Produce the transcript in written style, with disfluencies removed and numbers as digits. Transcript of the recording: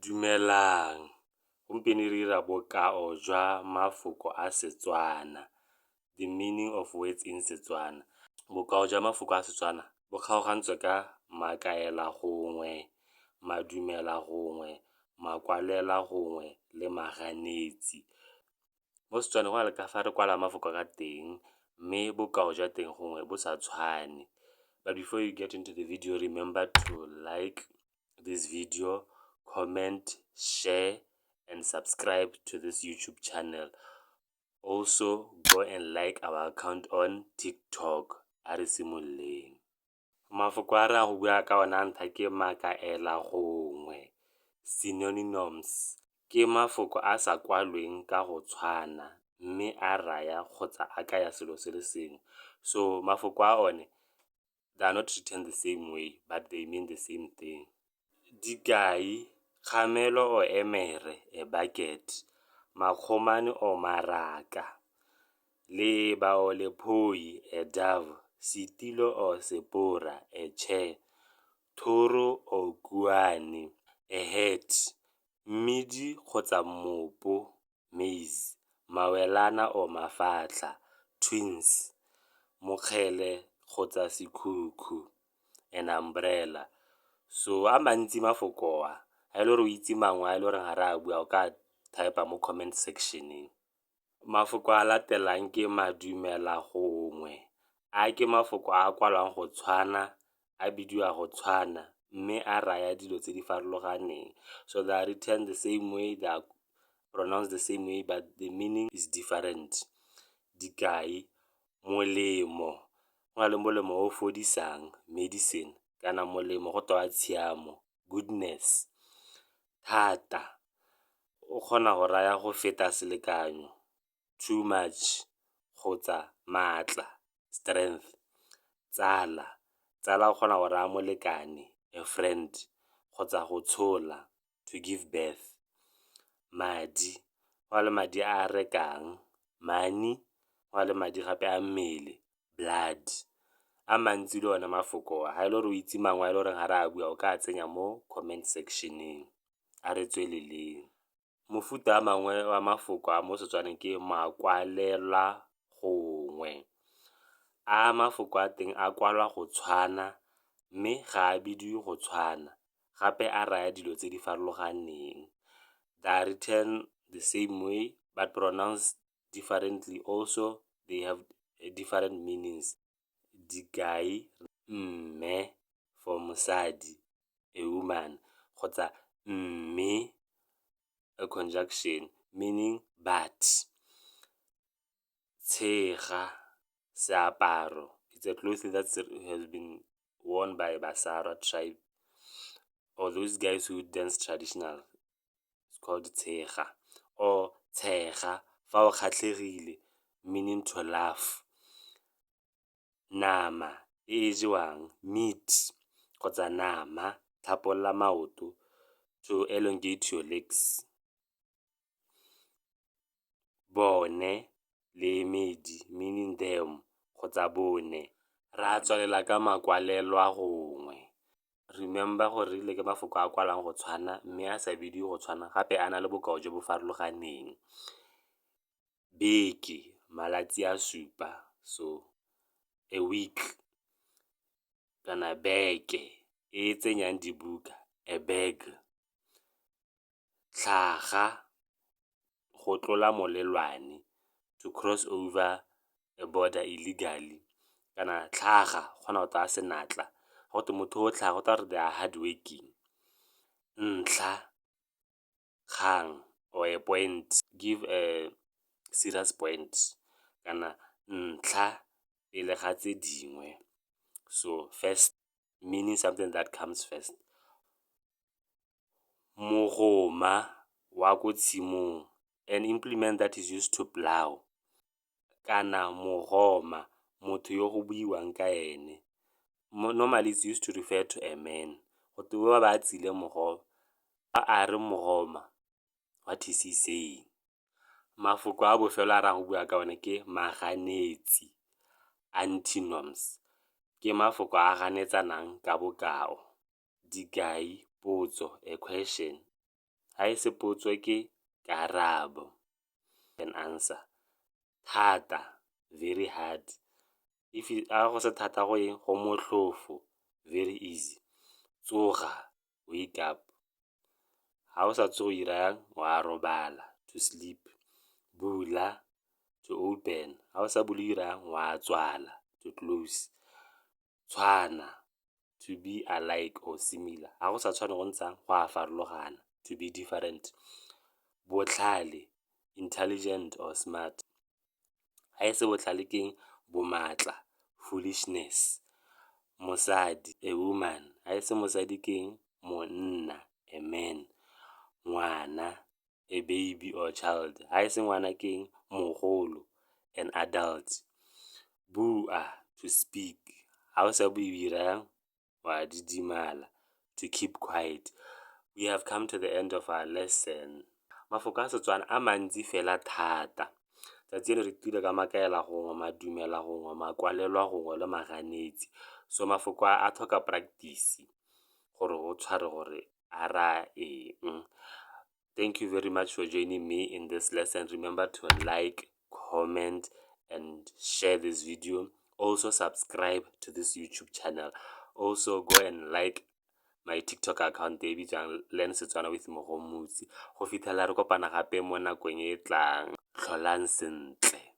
Dumelang, gompieno re 'ira bokao jwa mafoko a Setswana, the meaning of words in Setswana. Bokao jwa mafoko a Setswana bo kgaogantswe ka makaelagongwe, madumelagongwe, makwalelagongwe le maganetsi. Mo Setswaneng go na le ka fa re kwalang mafoko ka teng mme bokao jwa teng gongwe bo sa tshwane. But before you get into the video, remember to like this video, comment, share and subscribe to this YouTube channel. Also go and like our account on TikTok. A re simololeng. Mafoko a re a go bua ka ona a ntlha ke makaelagongwe, synonyms. Ke mafoko a sa kwalweng ka go tshwana mme a raya kgotsa a kaya selo se le sengwe. So mafoko a one, they are not written the same way but they mean the same thing. Dikai, kgamelo or emere, a bucket, makgomane or maraka, leeba or lephoi, a dove, setilo or sepora, a chair, thoro or kuane, a hat, mmidi kgotsa mmopo, maize, mawelana or mafatlha, twins, mokgele kgotsa sekhukhu, an umbrella. So a mantsi mafoko a, ga e le gore o itse mangwe a e le gore ga re a bua o ka type-a mo comment section-eng. Mafoko a latelang ke madumelagongwe, a ke mafoko a kwalwang go tshwana, a bidiwa go tshwana mme a raya dilo tse di farologaneng. So they are written the same way, they are pronounced the same way but the meaning is different. Dikai, molemo, go na le molemo o fodisang, medicine, kana molemo go tewa tshiamo, goodness. Thata, o kgona go raya go feta selekanyo, too much, kgotsa maatla, strength. Tsala, tsala o kgona go raya molekane, a friend, kgotsa go tshola, to give birth. Madi, go na le madi a a rekang, money, go na le madi gape a mmele, blood. A mantsi le one mafoko a, ga e le gore o itse mangwe a e le goreng ga re a bua o ka a tsenya mo comment section-eng, a re tsweleleng. Mofuta a mangwe wa mafoko a mo Setswaneng ke makwalelagongwe, a mafoko a teng a kwalwa go tshwana mme ga a bidiwe go tshwana gape a raya dilo tse di farologaneng. They are written the same way but pronounced differently, also they have different meanings. Dikai, mme for mosadi, a woman, kgotsa mme, a conjunction meaning but. Tshega, seaparo, it's a cloth that has been worn by Basarwa tribe or those guys who dance traditional, it's called tshega or tshega fa o kgatlhegile, meaning to laugh. Nama e e jewang, meat, kgotsa nama, tlhapolola maoto, to elongate your legs. Bone leemedi, meaning them, kgotsa bone. Ra tswelela ka makwalelwagongwe. Remember gore rile ke mafoko a kwalwang go tshwana mme a sa bidiwe go tshwana gape a na le bokao jo bo farologaneng. Beke, malatsi a supa, so a week, kana beke e e tsenyang dibuka, a bag. Tlhaga, go tlola molelwane, to cross over a border illegally, kana tlhaga o kgona go tsaya senatla, gotwe motho o tlhaga go raya gore they are hardworking. Ntlha, kgang or a point, give a serious point kana ntlha pele ga tse dingwe, so first, meaning something that comes first. Mogoma wa ko tshimong, an implement that is used to plough, kana mogoma, motho yo go buiwang ka ene. Normally it's used to refer to a man, gotwe o a ba tsile mogoma, fa a re mogoma, what is he saying? Mafoko a bofelo a re a go bua ka one ke maganetsi, antonyms, ke mafoko a ganetsanang ka bokao. Dikai, potso, a question. Ha e se potso ke karabo, an answer. Thata, very hard. If a go se thata go eng, go motlhofo, very easy. Tsoga, wake up. Ha o sa tsoge o 'ira yang? Wa robala, to sleep. Bula, to open. Ha o sa bule o 'ira yang? Wa tswala, to close. Tshwana, to be alike or similar. Ha go sa tshwane go ntse yang? Go a farologana, to be different. Botlhale, intelligent or smart. Ha e se botlhale ke eng? Bomatla, foolishness. Mosadi, a woman. Ha e se mosadi ke eng? Monna, a man. Ngwana, a baby or child. Ha e se ngwana ke eng? Mogolo, an adult. Bua, to speak. Ha o sa bue o 'ira yang? Wa didimala, to keep quiet. We have come to the end of our lesson. Mafoko a Setswana a mantsi fela thata. Tsatsi le re ithutile ka makaela gongwe, madumela gongwe, makwalelwa gongwe le maganetsi. So mafoko a a tlhoka practice gore o tshware gore a raya eng. Thank you very much for joining me in this lesson. Remember to like, comment and share this video. Also subscribe to this YouTube channel. Also go and like my TikTok account e bitswang Learn Setswana with Mogomotsi. Go fitlhela re kopana gape mo nakong e e tlang. Tlholang sentle.